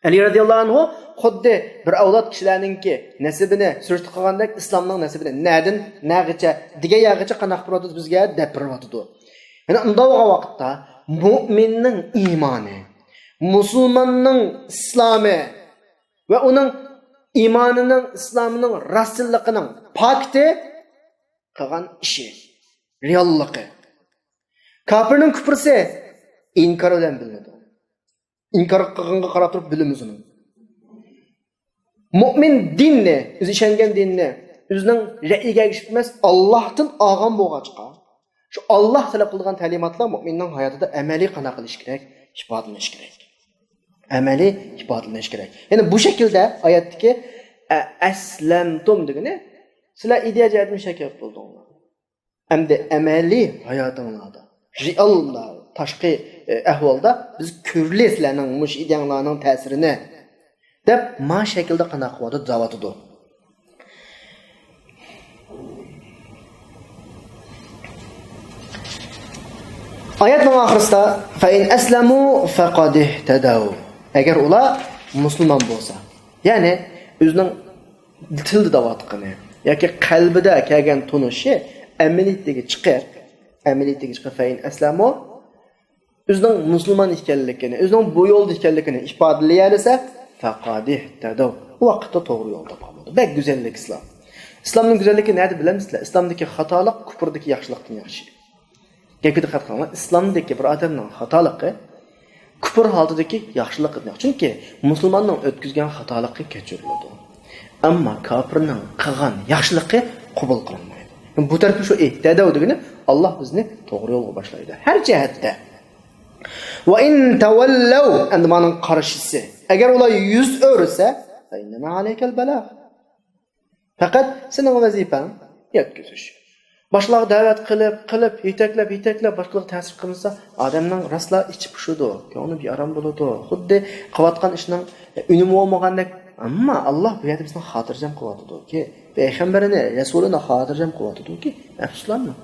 ئەلى رەزىياللاھۇ ئەنھۇ خۇددى بىر ئەۋلاد كىشىلەرنىڭكى نەسىبىنى سۈرۈشتە قىلغاندەك، ئىسلامنىڭ نەسىبىنى نەدىن نەغىچە دېگەن يەرگىچە قانداق قىلىۋاتىدۇ، بىزگە دەپ بېرىۋاتىدۇ. يەنى ئۇنداق بولغان ۋاقىتتا مۇئمىننىڭ ئىمانى، مۇسۇلماننىڭ ئىسلامى ۋە ئۇنىڭ ئىمانىنىڭ، ئىسلامىنىڭ راستچىللىقىنىڭ پاكىتى قىلغان ئىشى، رېئاللىقى. كاپىرنىڭ كۇپرىسى ئىنكار بىلەن بىلىنىدۇ. ئىنكار قىلغانغا قاراپ تۇرۇپ بىلىمىز ئۇنى. مۇئمىن دىننى، ئۆزى ئىشەنگەن دىننى ئۆزىنىڭ رەئىگە ئەگىشىپ ئەمەس، ئاللاھتىن ئالغان بولغاچقا، شۇ ئاللاھ تەلەپ قىلىدىغان تەلىماتلار مۇئمىننىڭ ھاياتىدا ئەمەلىي قانداق قىلىشى كېرەك؟ ئىپادىلىنىشى كېرەك. ئەمەلىي ئىپادىلىنىشى كېرەك. يەنى بۇ شەكىلدە ئايەتتىكى، ئە، ئەسلەمتۇم دېگىنى، سىلەر ئىدىيە جەھەتتىن شەكىل بولدۇڭلار. ئەمدى ئەمەلىي ھاياتىڭلاردا، رېئال، تاشقى، ئە، ئەھۋالدا بىز كۆرىلى سىلەرنىڭ مۇشۇ ئىدىيەڭلارنىڭ تەسىرىنى، دەپ ما شەكىلدە قانداق قىلىۋاتىدۇ، دەۋاتىدۇ. ئايەتنىڭ ئاخىرىسىدا، فَإِنْ أَسْلَمُوا فَقَدِ اهْتَدَوْا. ئەگەر ئۇلار مۇسۇلمان بولسا، يەنى ئۆزىنىڭ تىلدا دەۋاتقىنى ياكى قەلبىدە كەلگەن تونۇشى ئەمەلىيىتىگە چىقىپ، ئەمەلىيىتىگە چىقىپ، فەئىن ئەسلەمۇ، ئۆزىنىڭ مۇسۇلمان ئىكەنلىكىنى، ئۆزىنىڭ بۇ يولدا ئىكەنلىكىنى ئىپادىلىيەلىسە، فەقەد ئىھتەدەۋ، ئۇ ۋاقىتتا توغرا يولدا تاپقان بولىدۇ. بەك گۈزەللىك ئىسلام. ئىسلامنىڭ گۈزەللىكى نەدە بىلەمسىلەر؟ ئىسلامدىكى خاتالىق كۇپۇردىكى ياخشىلىقتىن ياخشى. گەپكە دىققەت قىلىڭلار، ئىسلامدىكى بىر ئادەمنىڭ خاتالىقى كۇپۇر ھالىتىدىكى ياخشىلىقىدىن ياخشى. چۈنكى مۇسۇلماننىڭ ئۆتكۈزگەن خاتالىقى كەچۈرۈلىدۇ. ئەمما كاپىرنىڭ قىلغان ياخشىلىقى قوبۇل قىلىنمايدۇ. بۇ تەرىپى شۇ ئىھتەدەۋ دېگىنى، ئاللاھ بىزنى توغرا يولغا باشلايدۇ. ھەر جەھەتتە. ۋە ئىن تەۋەللەۋ، ئەمدى مانىڭ قارشىسى. ئەگەر ئۇلار يۈز ئۆرۈسە، فەئىننەمە ئەلەيكەل بەلاغ. پەقەت سېنىڭ ۋەزىپەڭ يەتكۈزۈش. باشقىلارغا دەۋەت قىلىپ، قىلىپ، يېتەكلەپ، يېتەكلەپ، باشقىلارغا تەسىر قىلمىسا، ئادەمنىڭ راسلا ئىچى پۇشىدۇ، كۆڭلى بىئارام بولىدۇ. خۇددى قىلىۋاتقان ئىشنىڭ ئۈنۈمى بولمىغاندەك. ئەمما ئاللاھ بۇ يەردە بىزنى خاتىرجەم قىلىۋاتىدۇكى، پەيغەمبىرىنى، رەسۇلىنى خاتىرجەم قىلىۋاتىدۇكى، ئەپسۇسلانماڭ.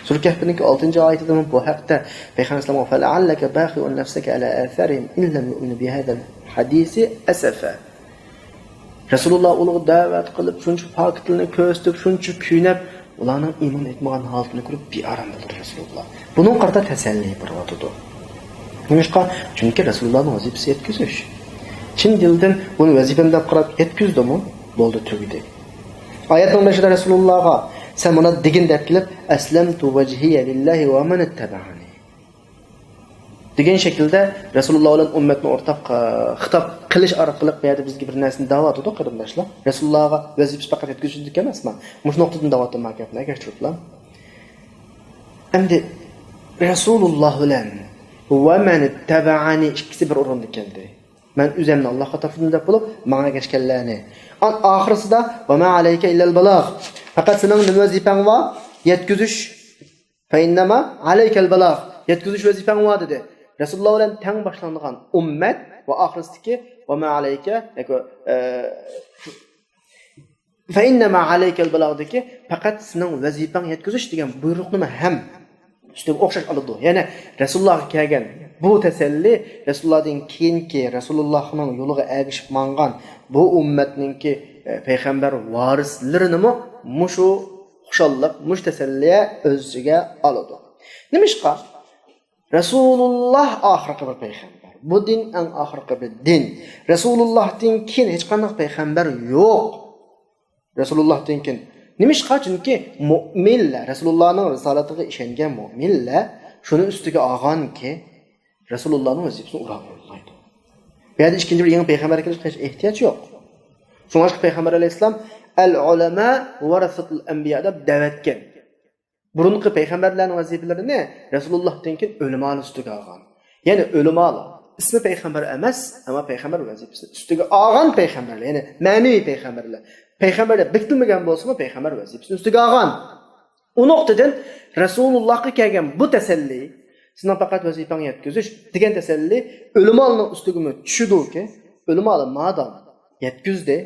سۈرە كەھپنىڭكى ئالتىنچى ئايىتىدىمۇ بۇ ھەقتە پەيغەمبەر ئەلەيھىسسالام، فەلەئەللەكە باخىئۇن نەفسەكە ئەلا ئاسارىھىم ئىن لەم يۇئمىنۇ بىھازەل ھەدىسى ئەسەفا. رەسۇلۇللاھ ئۇلارغا دەۋەت قىلىپ، شۇنچە پاكىتلىرىنى كۆرسىتىپ، شۇنچە كۈيلەپ، ئۇلارنىڭ ئىمان ئېيتمىغان ھالىتىنى كۆرۈپ بىئارام بولدى رەسۇلۇللاھ. بۇنىڭغا قارىتا تەسەللى بېرىۋاتىدۇ. نېمىشقا؟ چۈنكى رەسۇلۇللاھنىڭ ۋەزىپىسى يەتكۈزۈش. چىن دىلدىن بۇنى ۋەزىپەم دەپ قاراپ يەتكۈزدىمۇ؟ بولدى، تۈگىدى. ئايەتنىڭ بېشىدا رەسۇلۇللاھقا، سەن مانا دېگىن دەپ كېلىپ، ئەسلەمتۇ ۋەجھىيە لىللاھى ۋە مەن ئىتتەبەئەنى دېگەن شەكىلدە رەسۇلۇللاھ بىلەن ئۈممەتنى ئورتاق، ئە، خىتاب قىلىش ئارقىلىق بۇ يەردە بىزگە بىر نەرسىنى دەۋاتىدۇ، قېرىنداشلار. رەسۇلۇللاھقا ۋەزىپىسى پەقەت يەتكۈزۈشتىكەن ئەمەسما؟ مۇشۇ نۇقتىدىن دەۋاتىمەن گەپنى ئەگەشتۈرۈپلا. ئەمدى رەسۇلۇللاھ بىلەن ۋە مەن ئىتتەبەئەنى ئىككىسى بىر ئورۇندا كەلدى. مەن ئۆزەمنى ئاللاھقا تاپشۇردۇم دەپ بولۇپ، ماڭا ئەگەشكەنلەرنى. ئان-، ئاخىرسىدا، ۋە ما ئەلەيكە ئىللەل بالاغ. پەقەت سېنىڭ نېمە ۋەزىپەڭ بار؟ يەتكۈزۈش. فەئىننەما ئەلەيكەل بالاغ. يەتكۈزۈش ۋەزىپەڭ بار، دېدى. رەسۇلۇللاھ بىلەن تەڭ باشلانغان ئۈممەت ۋە ئاخىرسىدىكى، ۋە ما ئەلەيكە، ياكى، ئە، فإنما عليك البلاغ دىكى پەقەت سېنىڭ ۋەزىپەڭ يەتكۈزۈش دېگەن بۇيرۇقنىمۇ ھەم ئۈستىگە ئوخشاش ئالىدۇ. يەنى رەسۇلۇللاغا كەلگەن بۇ تەسەللى، رەسۇلۇللادىن كېيىنكى رەسۇلۇللاھنىڭ يولىغا ئەگىشىپ ماڭغان بۇ ئۈممەتنىڭكى، ئە، پەيغەمبەر ۋارىسلىرىنىمۇ مۇشۇ خۇشاللىق، مۇشۇ تەسەللى ئۆز ئىچىگە ئالىدۇ. نېمىشقا؟ رەسۇلۇللا ئاخىرقى بىر پەيغەمبەر. بۇ دىن ئەڭ ئاخىرقى بىر دىن. رەسۇلۇللاھتىن كېيىن ھېچقانداق پەيغەمبەر يوق. رەسۇلۇللاھتىن كېيىن. نېمىشقا؟ چۈنكى مۆمىنلەر، رەسۇلۇللانىڭ رىسالىتىگە ئىشەنگەن مۆمىنلەر شۇنى ئۈستىگە ئالغانكى، رەسۇلۇللانىڭ ۋەزىپىسىنى ئۇرا بولمايدۇ. بۇ يەردە ئىككىنچى بىر يېڭى پەيغەمبەر كېلىشكە ھېچ ئېھتىياج يوق. شۇڭلاشقا پەيغەمبەر ئەلەيھىسسالام «ئەل ئۇلەما ۋەرەسەتۇل ئەنبىيا» دەپ دەۋەتكەن. بۇرۇنقى پەيغەمبەرلەرنىڭ ۋەزىپىلىرىنى رەسۇلۇللاھتىن كېيىن ئۆلىمالار ئۈستىگە ئالغان. يەنى ئۆلىمالار ئىسمى پەيغەمبەر ئەمەس، ئەمما پەيغەمبەر ۋەزىپىسىنى ئۈستىگە ئالغان پەيغەمبەرلەر، يەنى مەنىۋى پەيغەمبەرلەر. پەيغەمبەر دەپ بېكىتىلمىگەن بولسىمۇ، پەيغەمبەر ۋەزىپىسىنى ئۈستىگە ئالغان. ئۇ نۇقتىدىن رەسۇلۇللاھقا كەلگەن بۇ تەسەللى، سېنىڭ پەقەت ۋەزىپەڭ يەتكۈزۈش دېگەن تەسەللى ئۆلىمالارنىڭ ئۈستىگىمۇ چۈشىدۇكى، ئۆلىمالار مادام يەتكۈزدى،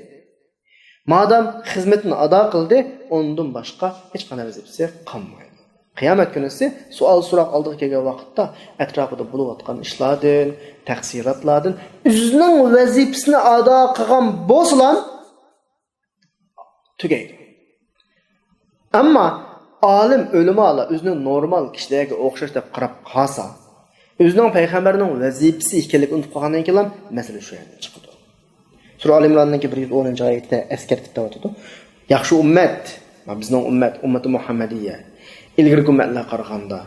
مادام خىزمىتىنى ئادا قىلدى، ئۇندىن باشقا ھېچقانداق ۋەزىپىسى قالمايدۇ. قىيامەت كۈنىسى سوئال سوراق ئالدىغا كەلگەن ۋاقىتتا ئەتراپىدا بولۇۋاتقان ئىشلاردىن، تەقسىراتلاردىن ئۆزىنىڭ ۋەزىپىسىنى ئادا قىلغان بولسىلا تۈگەيدۇ. ئەمما ئالىم، ئۆلىمالار ئۆزىنى نورمال كىشىلەرگە ئوخشاش دەپ قاراپ قالسا، ئۆزىنىڭ پەيغەمبەرنىڭ ۋەزىپىسى ئىكەنلىكىنى ئۇنتۇپ قالغاندىن كېيىنلا مەسىلە شۇ يەردىن چىقىدۇ. سۈرە ئال ئىمراننىڭكى بىر يۈز ئونىنچى ئايىتىدە ئەسكەرتىپ دەۋاتىدۇ. ياخشى ئۈممەت، بىزنىڭ ئۈممەت، ئۈممىتى مۇھەممەدىيە، ئىلگىرىكى ئۈممەتلەرگە قارىغاندا،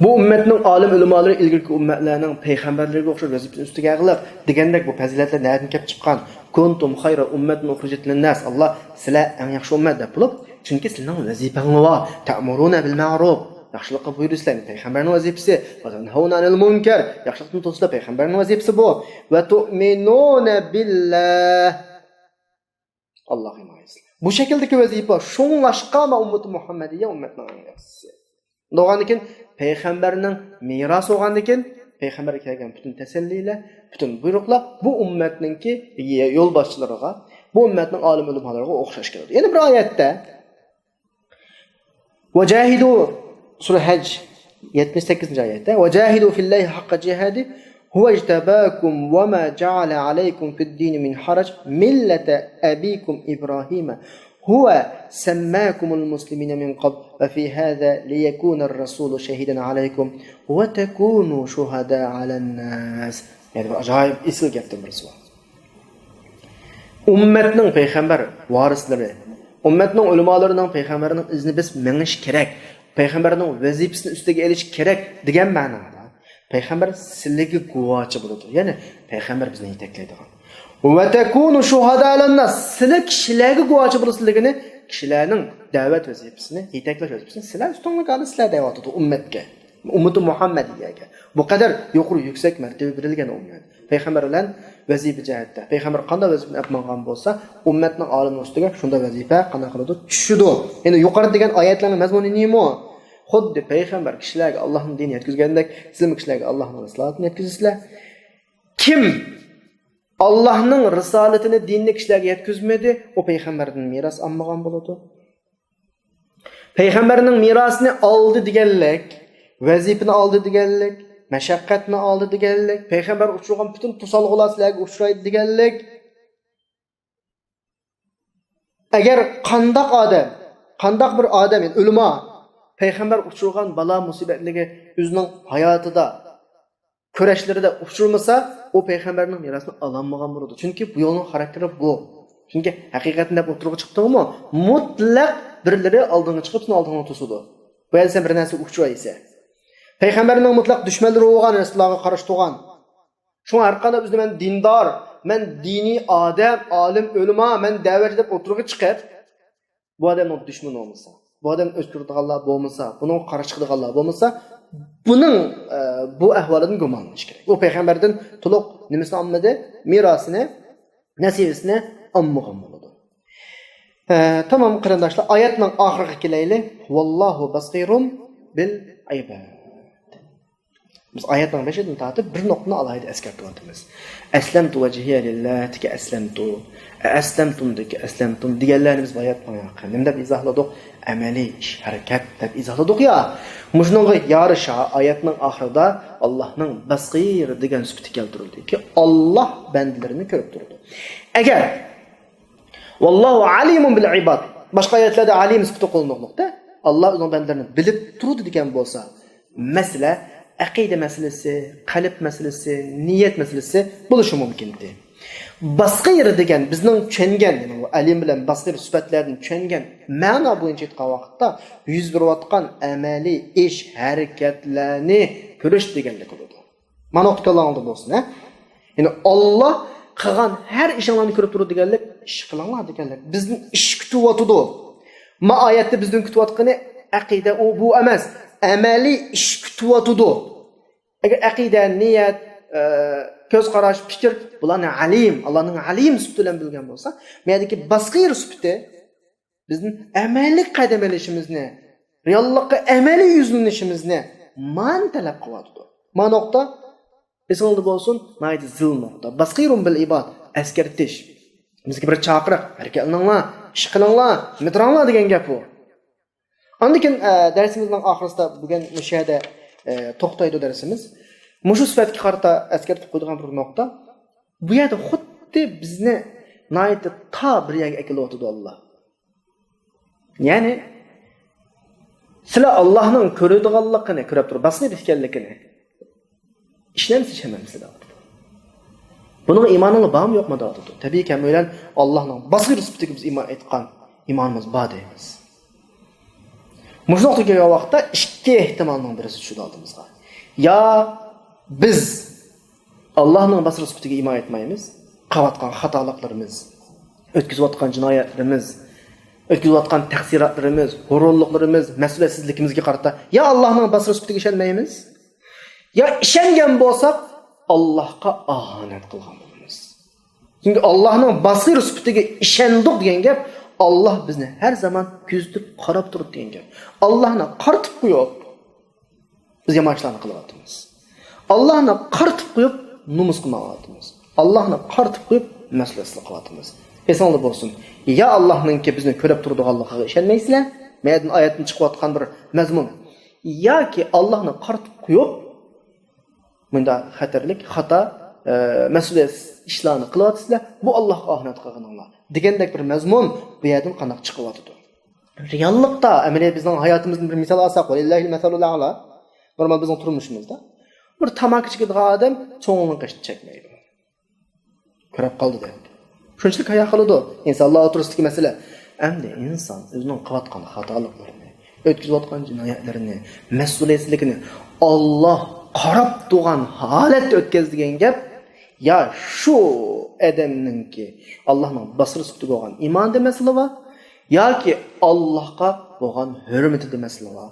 بۇ ئۈممەتنىڭ ئالىم ئۆلىمالىرى ئىلگىرىكى ئۈممەتلەرنىڭ پەيغەمبەرلىرىگە ئوخشاش ۋەزىپىسىنى ئۈستىگە ئالغىلىق دېگەندەك بۇ پەزىلەتلەر نەدىن كەپ چىققان؟ كۇنتۇم خەيرە ئۈممەتىن ئۇخرىجەت لىنناس. ئاللا سىلەر ئەڭ ياخشى ئۈممەت دەپ بولۇپ، چۈنكى سىلەرنىڭ ۋەزىپەڭلار بار. تەئمۇرۇنە بىل مەئرۇف، ياخشىلىققا بۇيرۇيسىلەر، پەيغەمبەرنىڭ ۋەزىپىسى. ۋە تەنھەۋنە ئەنىل مۇنكەر، ياخشىلىقتىن توسىسىلەر، پەيغەمبەرنىڭ ۋەزىپىسى بۇ. ۋە تۇئمىنۇنە بىللا. ئاللاغا ئىمان ئېيتىسىلەر. بۇ شەكىلدىكى ۋەزىپە، شۇڭلاشقا مەن ئۈممىتى مۇھەممەدىيە ئۈممەتنىڭ ئەڭ ياخشىسى. بولغاندىكىن، پەيغەمبەرنىڭ مىراسى بولغاندىكىن، پەيغەمبەرگە كەلگەن پۈتۈن تەسەللىلەر، پۈتۈن بۇيرۇقلار بۇ ئۈممەتنىڭكى يولباشچىلىرىغا، بۇ ئۈممەتنىڭ ئالىم ئۆلىمالىرىغا ئوخشاش كېلىدۇ. يەنە بىر ئايەتتە، ۋەجاھىدۇ، سۈرە ھەج، يەتمىش سەككىزىنچى ئايەتتە، ۋەجاھىدۇ فىللاھى ھەققە جىھادى، ھۇۋە ئىجتەباكۇم ۋەما جەئەلە ئەلەيكۇم فىددىنى مىن ھەرەج، مىللەتە ئەبىكۇم ئىبراھىمە، ھۇۋە سەمماكۇمۇل مۇسلىمىنە مىن قەبل، ۋە فى ھازا لىيەكۇنەر رەسۇلۇ شەھىدەن ئەلەيكۇم، ۋە تەكۇنۇ شۇھەدا ئەلەنناس. يەنى بىر ئاجايىپ ئېسىل گەپتىن بىرسى بار. ئۈممەتنىڭ پەيغەمبەر ۋارىسلىرى، ئۈممەتنىڭ ئۆلىمالىرىنىڭ پەيغەمبەرنىڭ ئىزىنى بېسىپ مېڭىشى كېرەك، پەيغەمبەرنىڭ ۋەزىپىسىنى ئۈستىگە ئېلىشى كېرەك دېگەن مەنادا، پەيغەمبەر سىلىگە گۇۋاچى بولىدۇ. يەنى پەيغەمبەر بىزنى يېتەكلەيدىغان. ۋە تەكۇنۇ شۇھەدا ئەلەنناس، سىلەر كىشىلەرگە گۇۋاچى بولىسىلەر دېگىنى، كىشىلەرنىڭ دەۋەت ۋەزىپىسىنى، يېتەكلەش ۋەزىپىسىنى سىلەر ئۈستۈنلۈك ئالىسىلەر دەۋاتىدۇ ئۈممەتكە. ئۈممىتى مۇھەممەدىيەگە بۇ قەدەر يۇقىرى يۈكسەك مەرتىۋە بېرىلگەن ئۈممەت. پەيغەمبەر بىلەن ۋەزىپە جەھەتتە، پەيغەمبەر قانداق ۋەزىپىنى ئېلىپ ماڭغان بولسا، ئۈممەتنىڭ ئالىمىنىڭ ئۈستىگە شۇنداق ۋەزىپە قانداق قىلىدۇ؟ چۈشىدۇ. يەنى يۇقىرىدا دېگەن ئايەتلەرنىڭ مەزمۇنى نېمە؟ خۇددى پەيغەمبەر كىشىلەرگە ئاللاھنىڭ دىنىنى يەتكۈزگەندەك، سىلمۇ كىشىلەرگە ئاللاھنىڭ رىسالىتىنى يەتكۈزىسىلەر. كىم ئاللاھنىڭ رىسالىتىنى، دىنىنى كىشىلەرگە يەتكۈزمىدى، ئۇ پەيغەمبەردىن مىراس ئالمىغان بولىدۇ. پەيغەمبەرنىڭ مىراسىنى ئالدى دېگەنلىك، ۋەزىپىنى ئالدى دېگەنلىك، مەشەققەتنى ئالدى دېگەنلىك، پەيغەمبەر ئۇچرىغان پۈتۈن توسالغۇلار سىلەرگە ئۇچرايدۇ دېگەنلىك. ئەگەر قانداق ئادەم، قانداق بىر ئادەم، يەنى ئۆلىما، پەيغەمبەر ئۇچرىغان بالا مۇسىبەتلىرىگە ئۆزىنىڭ ھاياتىدا كۈرەشلىرىدە ئۇچرىمىسا، ئۇ پەيغەمبەرنىڭ مىراسىنى ئالالمىغان بولىدۇ. چۈنكى بۇ يولنىڭ خاراكتېرى بۇ. چۈنكى ھەقىقەتنى دەپ ئوتتۇرىغا چىقتىڭمۇ، مۇتلەق بىرلىرى ئالدىڭغا چىقىپ، سېنى ئالدىڭغا توسىدۇ. بۇ يەردە سەن بىر نەرسە ئۇچرايسەن. پەيغەمبەرنىڭ مۇتلەق دۈشمەنلىرى بولغان نەرسىلەرگە قارشى تۇرغان. شۇڭا ھەر قانداق ئۆزىنى مەن دىندار، مەن دىنىي ئادەم، ئالىم، ئۆلىما، مەن دەۋەتچى دەپ ئوتتۇرىغا چىقىپ، بۇ ئادەمنىڭ دۈشمىنى بولمىسا، بۇ ئادەمنى ئۆچ كۆرىدىغانلار بولمىسا، بۇنىڭغا قارشى چىقىدىغانلار بولمىسا، بۇنىڭ، ئە، بۇ ئەھۋالىدىن گۇمانلىنىش كېرەك. ئۇ پەيغەمبەردىن تولۇق نېمىسىنى ئالمىدى؟ مىراسىنى، نەسىۋىسىنى ئالمىغان بولىدۇ. ئە، تامام قېرىنداشلار، ئايەتنىڭ ئاخىرىغا كېلەيلى. ۋاللاھۇ بەسىرۇم بىل ئىباد. بىز ئايەتنىڭ بېشىدىن تارتىپ بىر نۇقتىنى ئالاھىدە ئەسكەرتىۋاتىمىز. «ئەسلەمتۇ ۋەجھىيە لىللاتىكى ئەسلەمتۇ، ئەسلەمتۇمدىكى ئەسلەمتۇم» دېگەنلەرنى بىز بايا ئېيتقان. نېمە دەپ ئىزاھلىدۇق؟ «ئەمەلىي ئىش، ھەرىكەت» دەپ ئىزاھلىدۇق يا. مۇشۇنىڭغا يارىشا ئايەتنىڭ ئاخىرىدا ئاللاھنىڭ بەسىر دېگەن سۈپىتى كەلتۈرۈلدىكى، ئاللاھ بەندىلىرىنى كۆرۈپ تۇرىدۇ. ئەگەر «ۋاللاھۇ ئەلىمۇن بىل ئىباد»، باشقا ئايەتلەردە ئەلىم سۈپىتى قوللىنىلماقتا. ئاللاھ ئۆزىنىڭ بەندىلىرىنى بىلىپ تۇرىدۇ دېگەن بولسا، مەسىلە ئەقىدە مەسىلىسى، قەلب مەسىلىسى، نىيەت مەسىلىسى بولۇشى مۇمكىن ئىدى. بەسىر دېگەن بىزنىڭ چۈشەنگەن، يەنى ئۇ ئەلىم بىلەن بەسىر سۈپەتلەردىن چۈشەنگەن مەنا بويىچە ئېيتقان ۋاقىتتا، يۈز بېرىۋاتقان ئەمەلىي ئىش، ھەرىكەتلەرنى كۆرۈش دېگەنلىك بولىدۇ. مانا ئوقۇپ كەلگەن بولسۇن، ھە؟ يەنى ئاللاھ قىلغان ھەر ئىشىڭلارنى كۆرۈپ تۇرىدۇ دېگەنلىك، ئىش قىلىڭلار دېگەنلىك. بىزدىن ئىش كۈتۈۋاتىدۇ. ما ئايەتتە بىزدىن كۈتۈۋاتقىنى ئەقىدە، ئۇ، بۇ ئەمەس. ئەمەلىي ئىش كۈتۈۋاتىدۇ. ئەگەر ئەقىدە، نىيەت، ئە، كۆز قاراش، پىكىر، بۇلارنى ئەلىم، ئاللاھنىڭ ئەلىم سۈپىتى بىلەن بىلگەن بولسا، مەيەدىكى بەسىر سۈپىتى بىزدىن ئەمەلىي قەدەم ئېلىشىمىزنى، رېئاللىققا ئەمەلىي يۈزلىنىشىمىزنى مانا تەلەپ قىلىۋاتىدۇ. ما نۇقتا ئېسىڭلاردا بولسۇن، ناھايىتى زىل نۇقتا. بەسىرۇن بىل ئىباد، ئەسكەرتىش. بىزگە بىر چاقىرىق، ھەرىكەتلىنىڭلار، ئىش قىلىڭلار، مىدىراڭلار دېگەن گەپ ئۇ. ئاندىن كېيىن، ئە، دەرسىمىزنىڭ ئاخىرىسىدا بۈگۈن مۇشۇ يەردە، ئە، توختايدۇ دەرسىمىز. مۇشۇ سۈپەتكە قارىتا ئەسكەرتىپ قويىدىغان بىر نۇقتا. بۇ يەردە خۇددى بىزنى ناھايىتى تا بىر يەرگە ئەكېلىۋاتىدۇ ئاللاھ. يەنى، سىلەر ئاللاھنىڭ كۆرىدىغانلىقىنى، كۆرۈپ تۇرۇپ، بەسىر ئىكەنلىكىنى ئىشىنەمسىز، ئىشەنمەمسىز دەۋاتىدۇ. بۇنىڭغا ئىمانىڭلار بارمۇ، يوقمۇ دەۋاتىدۇ. تەبىئىيكى، ھەممەيلەن ئاللاھنىڭ بەسىر سۈپىتىگە بىز ئىمان ئېيتقان ئىمانىمىز بار دەيمىز. مۇشۇ نۇقتىغا كەلگەن ۋاقىتتا ئىككى ئېھتىمالنىڭ بىرسى چۈشىدۇ ئالدىمىزغا. يا بىز ئاللاھنىڭ بەسىر سۈپىتىگە ئىمان ئېيتمايمىز، قىلىۋاتقان خاتالىقلىرىمىز، ئۆتكۈزۈۋاتقان جىنايەتلىرىمىز، ئۆتكۈزۈۋاتقان تەقسىراتلىرىمىز، ھۇرۇنلۇقلىرىمىز، مەسئۇلىيەتسىزلىكىمىزگە قارىتا يا ئاللاھنىڭ بەسىر سۈپىتىگە ئىشەنمەيمىز، يا ئىشەنگەن بولساق، ئاللاھقا ئاھانەت قىلغان بولىمىز. چۈنكى ئاللاھنىڭ بەسىر سۈپىتىگە ئىشەندۇق دېگەن گەپ، ئاللاھ بىزنى ھەر زامان كۆزىتىپ، قاراپ تۇرىدۇ دېگەن گەپ. ئاللاھنى قارىتىپ قويۇپ، بىز يامان ئىشلارنى قىلىۋاتىمىز. ئاللاھنى قارىتىپ قويۇپ، نومۇسقا ماڭىۋاتىمىز. ئاللاھنى قارىتىپ قويۇپ، مەسئۇلىيەتسىزلىك قىلىۋاتىمىز. ئېسىڭلاردا بولسۇن، يا ئاللاھنىڭكى بىزنى كۆرۈپ تۇرىدىغانلىقىغا ئىشەنمەيسىلەر، مەيەردىن ئايەتتىن چىقىۋاتقان بىر مەزمۇن، ياكى ئاللاھنى قارىتىپ قويۇپ، مۇنداق خەتەرلىك، خاتا، ئە، مەسئۇلىيەتسىز ئىشلارنى قىلىۋاتىسىلەر، بۇ ئاللاھقا ئاھانەت قىلغىنىڭلار دېگەندەك بىر مەزمۇن بۇ يەردىن قانداق چىقىۋاتىدۇ؟ رېئاللىقتا، ئەمەلىي بىزنىڭ ھاياتىمىزدىن بىر مىسال ئالساق، ۋەلىللاھىل مەسەلۇل ئەئلا، نورمال بىزنىڭ تۇرمۇشىمىزدا بىر تاماكا چېكىدىغان ئادەم چوڭىنىڭ قېشىدا چەكمەيدۇ. كۆرۈپ قالدى دەپ. شۇنچىلىك ھايا قىلىدۇ. ئىنسانلار ئوتتۇرىسىدىكى مەسىلە. ئەمدى ئىنسان ئۆزىنىڭ قىلىۋاتقان خاتالىقلىرىنى، ئۆتكۈزۈۋاتقان جىنايەتلىرىنى، مەسئۇلىيەتسىزلىكىنى ئاللاھ قاراپ تۇرغان ھالەتتە ئۆتكەز دېگەن گەپ، يا شۇ ئادەمنىڭكى ئاللاھنىڭ بەسىر سۈپىتىگە بولغان ئىمانىدا مەسىلە بار، ياكى ئاللاھقا بولغان ھۆرمىتىدە مەسىلە بار.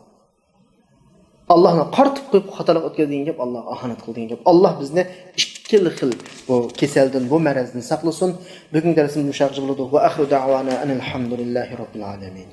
ئاللاھنى قارىتىپ قويۇپ خاتالىق ئۆتكەز دېگەن گەپ، ئاللاھقا ئاھانەت قىل دېگەن گەپ. ئاللاھ بىزنى ئىككىلا خىل بۇ كېسەلدىن، بۇ مەرەزدىن ساقلىسۇن. بۈگۈنكى دەرسىمىز مۇشۇ يەرگىچە بولىدۇ. ۋە ئاخىرۇ دەئۋانا ئەنىل ھەمدۇلىللاھى رەببىل ئالەمىن.